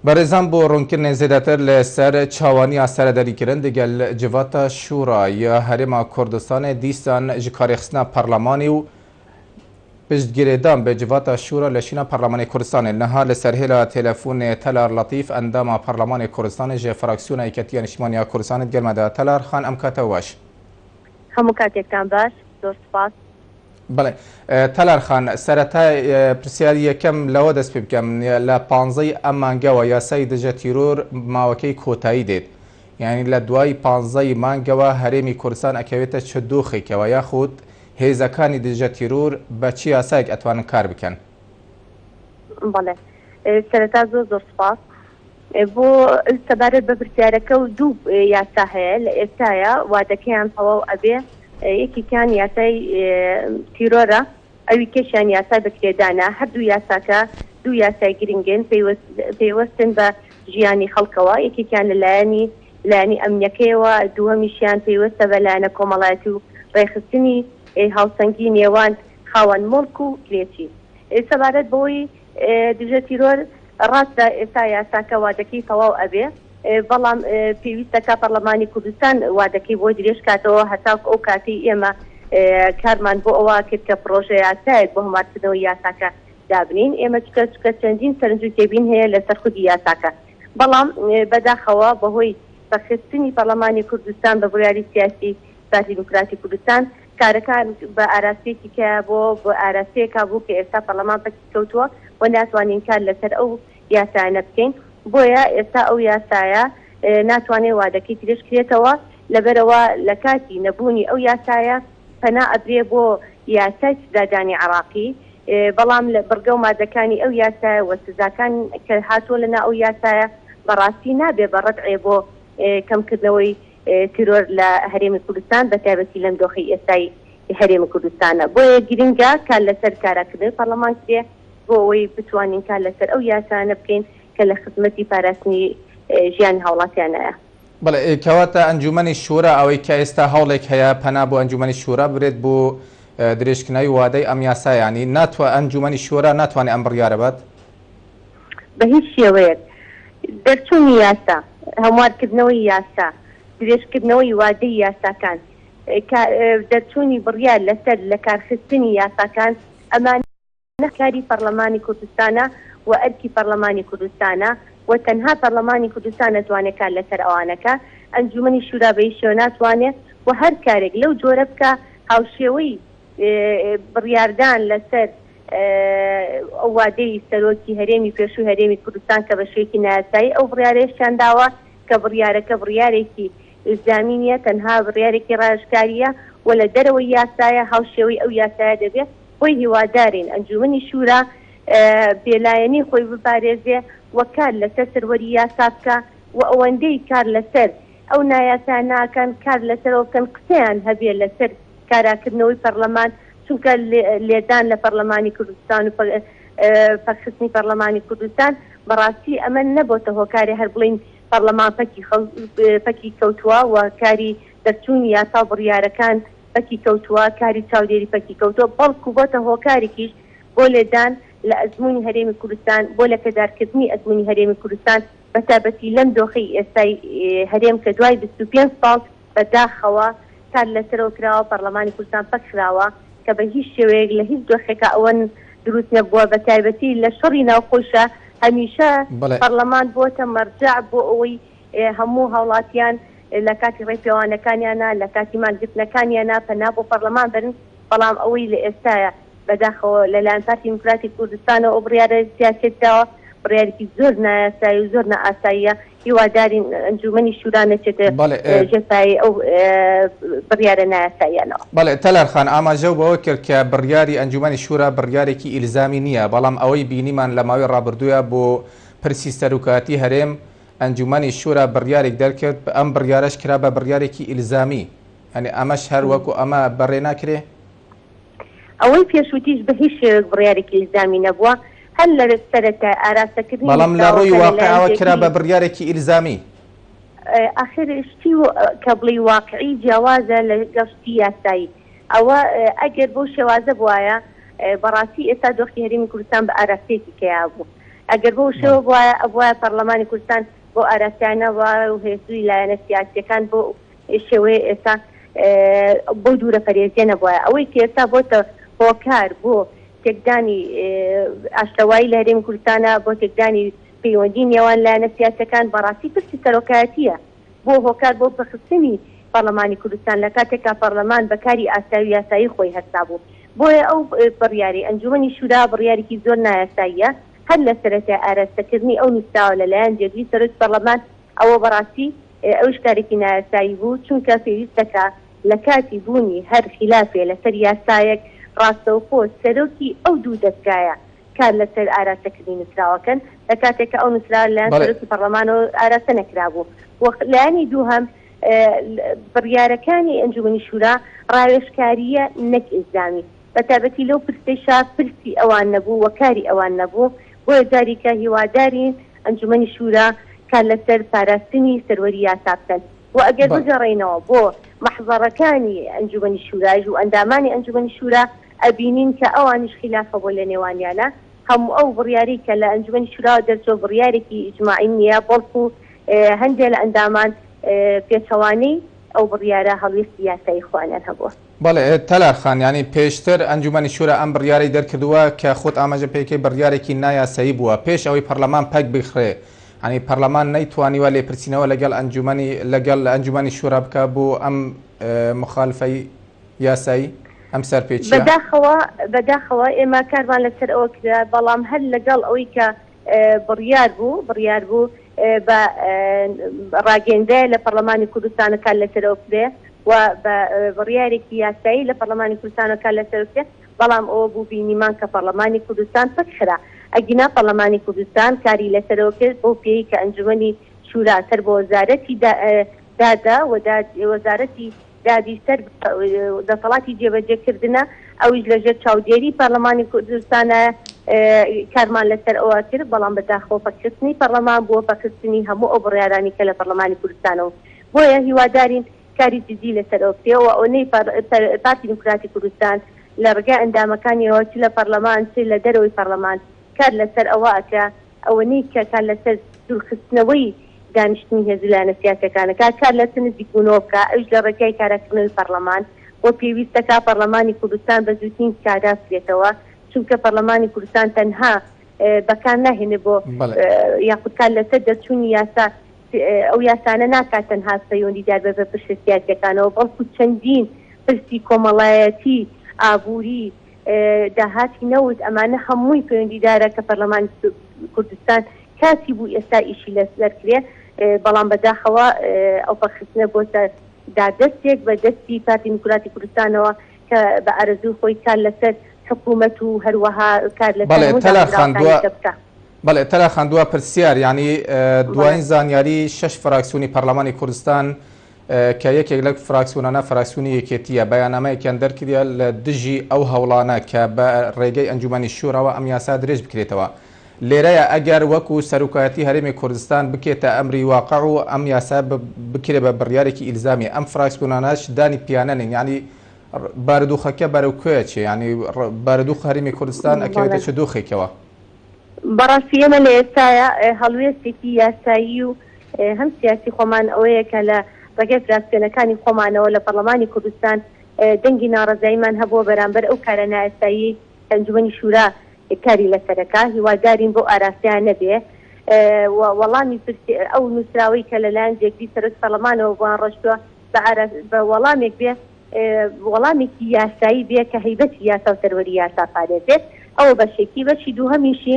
بەڕێزان بۆ ڕوونکردنێ زێدەتر لە سەر چاوانیا سەرەدەریکردن دگەل جڤاتا شورا یا هەرێما کوردستانێ دیسان ژ کارێخستنا پەرلەمانی و پشتگرێدان بە جڤاتا شورا لە شوینا پەرلەمانێ کوردستانێ نها لە سەر هێلا تێلەفونێ تەلار لەتیف ئەنداما پەرلەمانێ کوردستانێ ژ فراکسیۆنا یەکەتییا نیشتمانیا کوردستانێ دگەل مەدا تەلار خان ئەم کاتە وەش. هەموو کاتێکتان باش زۆر سوپاس. بەڵێ تەلار خان سەرەتا پرسیاری یەکەم لەوە دەست پێ بکەم لە پانزەی ئەم مانگەوە یاسای دژە تیرۆر ماوەکەی کۆتایی دێت یانی لە دوای پانزەی مانگەوە هەرێمی کوردستان ئەکەوێتە چ دۆخێکەوە یاخود هێزەکانی دژە تیرۆر بە چ یاسایەک ئەتوانن کار بکەن؟ بەڵێ سەرەتا زۆر زۆر سوپاس بۆ سەبارەت بە پرسیارەکە و دوو یاسا هەیە لە ئێستایا وادەکەیان تەواو ئەبێ یەکێکیان یاسای تیرۆرە ئەوی کەشیان یاسای بەکرێدانە هەردوو یاساکە دوو یاسای گرنگن پەیوەستن بە ژیانی خەڵکەوە یەکێکیان لە لایەنی لایەنی ئەمنیەکەیەوە دووەمیشیان پەیوەستە بە لایەنە کۆمەڵایەتی و ڕێکخستنی هاوسەنگی نێوان خاوەن موڵک و کرێچی سەبارەت بەوەی دژە تیرۆر ڕاستە ئێستا یاساکە وادەکەی تەواو ئەبێ بەڵام پێویستە کا پەڕلەمانی کوردستان وادەکەی بۆ درێژ کاتەوە هەتاکو ئەو کاتەی ئێمە کارمان بۆ ئەوە کرد کە پڕۆژە یاسایەک بۆ هەموارکردنەوەی یاساکە دابنین ئێمە چکە چکە چەندین سەرنج و تێبین هەیە لەسەر خودی یاساکە بەڵام بەداخەوە بەهۆی پەکخستنی پەڕلەمانی کوردستان بە بڕیاری سیاسی پارتی دیموکراتی کوردستان کارەکان بە ئاراستەیەکی کە بۆ بە ئاراستەیەکا بوو کە ئێستا پەرلەمان پەکی کەوتووە و ناتوانین کار لەسەر ئەو یاسایانە بکەین بۆیە ئێستا ئەو یاسایە ناتوانێ وادەکەی درێژ کرێتەوە لەبەرئەوە لە کاتی نەبوونی ئەو یاسایە پەنا ئەبرێ بۆ یاسای سزادانی عێڕاقی بەڵام لە بڕگە و مادەکانی ئەو یاسایە و سزاکان کە هاتووە لە نا ئەو یاسایە بەڕاستی نابێ بە ڕەدعێ بۆ کەمکردنەوەی تیرۆر لە هەرێمی کوردستان بە تایبەتی لەم دۆخەی ئێستای هەرێمی کوردستانە. بۆیە گرنگە کار لەسەر کاراکردنەوەی پەڕلەمان کرێ بۆ ئەوەی بتوانین کار لەسەر ئەو یاسایانە بکەین کە لە خزمەتی پاراستنی ژیانی هاوڵاتیانایە. بەڵێ کەواتە ئەنجومەنی شورا ئەوەی کە ئێستا هەوڵێک هەیە پەنا بۆ ئەنجومەنی شورا ببرێت بۆ درێژکردنەوەی وادەی ئەم یاسایە یانی ناتوا ئەنجومەنی شورا ناتوانێت ئەم بڕیارە بات؟ بە هیچ شێوەیەک دەرچوونی یاسا، هەموارکردنەوەی یاسا، درێژکردنەوەی وادەی یاساکان، دەرچوونی بڕیار لەسەر لەکارخستنی یاساکان، ئەمانە کاری پەڕلەمانی کوردستانە و ئەرکی پەڕلەمانی کوردستانە و تەنها پەڕلەمانی کوردستان ئەتوانێ کار لەسەر ئەوانە کا، ئەنجومەنی شورا بە هیچ شێوە ناتوانێ و هەر کارێک لەو جۆرە بکا هاوشێوەی بڕیاردان لەسەر ئەو وادەی سەرۆکی هەرێمی پێشووی هەرێمی کوردستان کە بە شێوەیەکی نایاسایی ئەو بڕیارەیشیان داوە کە بڕیارەکە بڕیارێکی ئیلزامی نییە تەنها بڕیارێکی ڕاوێژکارییە و لە دەرەوەی یاسایە هاوشێوەی ئەو یاسایە دەبێ بۆی هیوادارین ئەنجوومەنی شورا بێلایەنی خۆی بپارێزێ و کار لەسەر سەروەری یاسا بکا و ئەوەندەی کار لەسەر ئەو نایاسا ناکەن کار لەسەرەوە بکەن قسەیان هەبێ لەسەر کاراکردنەوەی پەڕلەمان چونکە لێدان لە پەڕلەمانی کوردستان و پەکخستنی پەڕلەمانی کوردستان بەڕاستی ئەمە نەبۆتە هۆکارێ هەر بڵێین پەڕلەمان پەکی پەکی کەوتووە و کاری دەرچوونی یاسا و بڕیارەکان پەکی کەوتووە کاری چاودێری پەکی کەوتووە بەڵکو بۆتە هۆکارێکیش بۆ لێدان لە ئەزموونی هەرێمی کوردستان بۆ لەکەدارکردنی ئەزموونی هەرێمی کوردستان بەتایبەتی لەم دۆخەی ئێستای هەرێم کە دوای 25 ساڵ بە داخەوە کار لەسەرەوە کراوە پەڕلەمانی کوردستان پەک خراوە کە بە هیچ شێوەیەک لە هیچ دۆخێکا ئەوە دروست نەبووە بە تایبەتی لە شەڕی ناوخۆیشا هەمیشە پەڕلەمان بۆتە مەرجەع بۆ ئەوەی هەموو هاوڵاتیان لە کاتی ڕێپێوانەکانیانا لە کاتی مانگرتنەکانیانا پەنا بۆ پەڕلەمان بەرن بەڵام ئەوەی لە ئێستایا بەداخەوە لەلایەن پارتی دیموکراتی کوردستانەوە ئەو بڕیارە سیاسیە دراوە، بڕیارێکی زۆر نایاسایی و زۆر نائاساییە، هیوادارین ئەنجوومەنی شورا نەچێتە ژێر پایەی ئەو بڕیارە نایاساییانەوە. بەڵێ تەلار خان ئاماژەو بەوە کرد کە بڕیاری ئەنجوومەنی شورا بڕیارێکی ئیلزامی نییە، بەڵام ئەوەی بینیمان لە ماوەی ڕابردوویا بۆ پرسی سەرۆکایەتی هەرێم ئەنجوومەنی شورا بڕیارێک دەرکرد، ئەم بڕیارەش کرا بە بڕیارێکی ئیلزامی، یانی ئەمەش هەر وەکو ئەمە بەڕێ ناکرێ؟ ئەوەی پێشووتیش بە هیچ شێوەیەک بڕیارێکی ئیلزامی نەبووە، هەر لە سەرەتای ئاراستەکردنی بەڵام لە ڕووی نووسراوەکە لە لایەن واقیعەوە کرا بە جێگری. بڕیارێکی ئیلزامی. ئاخر شتی کە بڵێی واقعی جیاوازە لەگەڵ شتی یاسایی. ئەوە ئەگەر بەو شێوازە بوایە بەڕاستی ئێستا دۆخی هەرێمی کوردستان بە ئاراستەیەکی کەیا بوو. ئەگەر بەو شێوە بوایە ئەبوایە پەڕلەمانی کوردستان بەو ئاراستەیە نەبوایە و هێزوی لایەنە سیاسیەکان بەو شێوەیە ئێستا بەو دوورە پەرێزیە نەبوایە. ئەوەی کە ئێستا بۆتە هۆکار بۆ تێکدانی ئاشتەوایی لە هەرێمی کوردستانا، بۆ تێکدانی پەیوەندی نێوان لایەنە سیاسیەکان بەڕاستی پرسی سەرۆکایەتیە. بووە هۆکار بۆ پەکخستنی پەڕلەمانی کوردستان لە کاتێکا پەڕلەمان بە کاری ئاسایی و یاسایی خۆی هەستابوو. بۆیە ئەو بڕیارەی ئەنجومەنی شورا بڕیارێکی زۆر نایاساییە، هەر لە سەرەتای ئاراستەکردنی ئەو نووسراوە لە لایەن جێگری سەرۆکی پەڕلەمان ئەوە بەڕاستی ئەویش کارێکی نایاسایی بوو، چونکە پێویستە کە لە کاتی بوونی هەر خیلافێ لەسەر یاسایەک ڕاستەوخۆ سەرۆکی ئەو دوو دەزگایە کار لەسەر ئاراستەکردنی نووسراوەکەن، لە کاتێک کە ئەو نووسراوە لەلایەن سەرۆکی پەڕلەمانەوە ئاراستە نەکرابوو و لایەنی دووهەم بڕیارەکانی ئەنجومەنی شورا ڕاوێژکارییە نەک ئیلزامی، بەتایبەتی لەو پرسەیشا پرسی ئەوان نەبوو و کاری ئەوان نەبوو، بۆیە جاریکە هیوادارین ئەنجومەنی شورا کار لەسەر پاراستنی سەروەری یاسا بکەن و ئەگەر بگەڕێینەوە بۆ مەحزەڕەکانی ئەنجومەنی شورایش و ئەندامانی ئەنجومەنی شورا ئەبینین کە ئەوانیش خیلاف هەبووە لە نێوانیانا، هەموو ئەو بڕیارەی کە لە ئەنجومەنی شوراوە دەرچووە بڕیارێکی ئیجماعی نییە، بەڵکو هەندێ لە ئەندامان پێچەوانەی ئەو بڕیارە هەڵوێستی یاسایی خۆیانیان هەبووە. بەڵێ تەلار خان، یانی پێشتر ئەنجومەنی شورا ئەم بڕیارەی دەرکردووە کە خۆت ئاماژە پێکەی بڕیارێکی نایاسایی بووە پێش ئەوەی پەڕلەمان پەک بخرێ، یانی پەڕلەمان نەیتوانیوە لێپرسینەوە لەگەڵ ئەنجومەنی لەگەڵ ئەنجومەنی شورا بکا بۆ ئەم مخالفەی یاسایی ئەم سەرپێچیە؟ بەداخەوە بەداخەوە ئێمە کارمان لەسەر ئەوە کرا بەڵام هەر لەگەڵ ئەوەی کە بڕیار بوو بڕیار بوو بە ڕاگەیەندرایە لە پەڕلەمانی کوردستان کار لەسەر ئەوە بکرێ و بە بڕیارێکی یاسایی لە پەڕلەمانی کوردستانەوە کار لەسەر بکرێ بەڵام ئەوە بوو بینیمان کە پەڕلەمانی کوردستان پەکخرا ئەگینا پەڕلەمانی کوردستان کاری لەسەرەوە کرد بەو پێیەی کە ئەنجومەنی شورا سەر بە وەزارەتی دادە و وەزارەتی دادی سەر بە دەسەڵاتی جێبەجێکردنە، ئەویش لە ژێر چاودێری پەرلەمانی کوردستانە، کارمان لەسەر ئەوە کرد، بەڵام بەداخەوە پەکخستنی پەرلەمان بووە پەکخستنی هەموو ئەو بڕیارانەی کە لە پەرلەمانی کوردستانەوە، بۆیە هیوادارین کاری جدی لەسەر ئەوە بکرێ و ئەوەنەی پارتی دیموکراتی کوردستان لە ڕێگای ئەندامەکانیەوە چ لە پەرلەمان چ لە دەرەوەی پەرلەمان کار لەسەر ئەوە ئەکا ئەوەنەی کە کار لەسەر دوورخستنەوەی دانیشتنی هێز و لایەنە سیاسیەکان ئەکا، کار لەسەر نزیکبوونەوە بکا، ئەویش لە ڕێگای کاراکردنەوەی پەڕلەمان و پێویستەکا پەڕلەمانی کوردستان بە زووترین کارا بکرێتەوە، چونکە پەڕلەمانی کوردستان تەنها بەکار ناهێنێ بۆ یاخود کار لەسەر دەرچوونی یاسا ئەو یاسانە ناکات تەنها پەیوەندیدار بێت بە پرسە سیاسیەکانەوە، بەڵکو چەندین پرسی کۆمەڵایەتی، ئابووری، داهاتی نەوت ئەمانە هەمووی پەیوەندیدارە کە پەرلەمانی کوردستان کاتی بوو ئێستا ئیشی لەسەر کرێ بەڵام بەداخەوە ئەو پەکخستنە بۆتە داردەستێک بە دەستی پارتی دیموکراتی کوردستانەوە کە بە ئارەزووی خۆی کار لەسەر حکوومەت و هەروەها کار لەسەر بەڵێ هەموو تەلار خان دامەزراوەکانی دوا کە بکا. بەڵێ تەلار خان دوا پرسیار یانی بەڵێ. دواین زانیاری شەش فراکسیۆنی پەرلەمانی کوردستان کە یەکێک لەو فراکسیۆنانە فراکسیۆنی یەکێتییە، بەیاننامەیەکیان دەرکردە لە دژی ئەو هەوڵانە کە بە ڕێگەی ئەنجومەنی شوراوە ئەم یاسا درێژ بکرێتەوە. لێرەیە ئەگەر وەکو سەرۆکایەتی هەرێمی کوردستان بکێتە ئەمری واقع و ئەم یاسا بکرێ بە بڕیارێکی ئیلزامی ئەم فراکسیۆنانەش دانی پیانەنێن یانی بارودوخەکە بەرەو کوێ ئەچێ یانی بارودوخ هەرێمی کوردستان ئەکەوێتە چ دۆخێکەوە؟ بەڕاستی ئێمە لە ئێستایا هەڵوێستێکی یاسایی و هەم سیاسی خۆمان ئەوەیە کە لە ڕێگای فراکسیۆنەکانی خۆمانەوە لە پەڕلەمانی کوردستان دەنگی ناڕەزاییمان هەبووە بەرامبەر ئەو کارە نایاساییەی کە ئەنجومەنی شورا کاری لەسەرەکا، هیوادارین بەو ئاراستەیە نەبێ و وەڵامی پرسی ئەو نووسراوەی کە لەلایەن جێگری سەرۆکی پەڕلەمانەوە بۆیان ڕۆشتووە بە بە وەڵامێک بێ وەڵامێکی یاسایی بێ کە هەیبەتی یاسا و سەروەری یاسا پارێزێت ئەوە بەشێکی، بەشی دووهەمیشی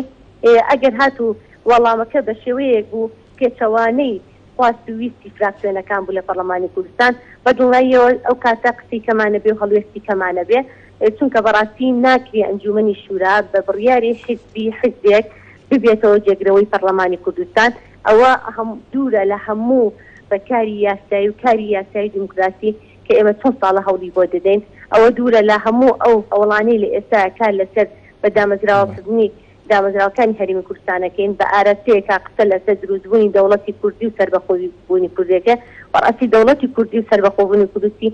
ئەگەر هاتوو وەڵامەکە بە شێوەیەک بوو پێچەوانەی خواست و ویستی فراکسیۆنەکان بوو لە پەڕلەمانی کوردستان، بە دڵناییەوە ئەو کاتە قسەی کەمانەبێ و هەڵوێستی کەمانەبێ، چونکە بەڕاستی ناکرێ ئەنجوومەنی شورا بە بڕیاری حیزبی حیزبێک ببێتەوە جێگرەوەی پەڕلەمانی کوردستان، ئەوە دوورە لە هەموو ڕێکاری یاسایی و کاری یاسایی دیموکراسی کە ئێمە چەند ساڵە هەوڵی بۆ دەدەین، ئەوە دوورە لە هەموو ئەو هەوڵانەی لە ئێستایا کار لەسەر بە دامەزراوەکردنی دامەزراوەکانی هەرێمی کوردستان ئەکەین بە ئاراستەیەکا قسە لەسەر دروستبوونی دەوڵەتی کوردی و سەربەخۆبوونی کوردێکە، بەڕاستی دەوڵەتی کوردی و سەربەخۆبوونی کوردستی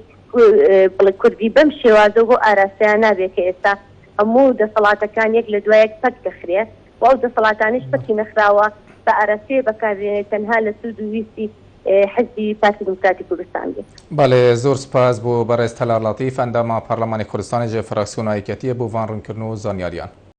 بڵێ کوردی بەم شێوازە و بەو ئاراستەیە نابێ کە ئێستا هەموو دەسەڵاتەکان یەک لە دوای یەک پەک دەخرێ. و ئەو دەسەڵاتانەیش پەکی نەخراوە بە ئاراستەیە بەکاربێنێت تەنها لە سوود و ویستی حزبی پارتی دیموکراتی کوردستان بێت. بەڵێ زۆر سپاس بۆ بەڕێز تەلار لەتیف ئەنداما پەڕلەمانی کوردستانی ژێ فراکسیۆنا یەکیەتیە بۆ ڤان ڕوونکردن و زانیاریان.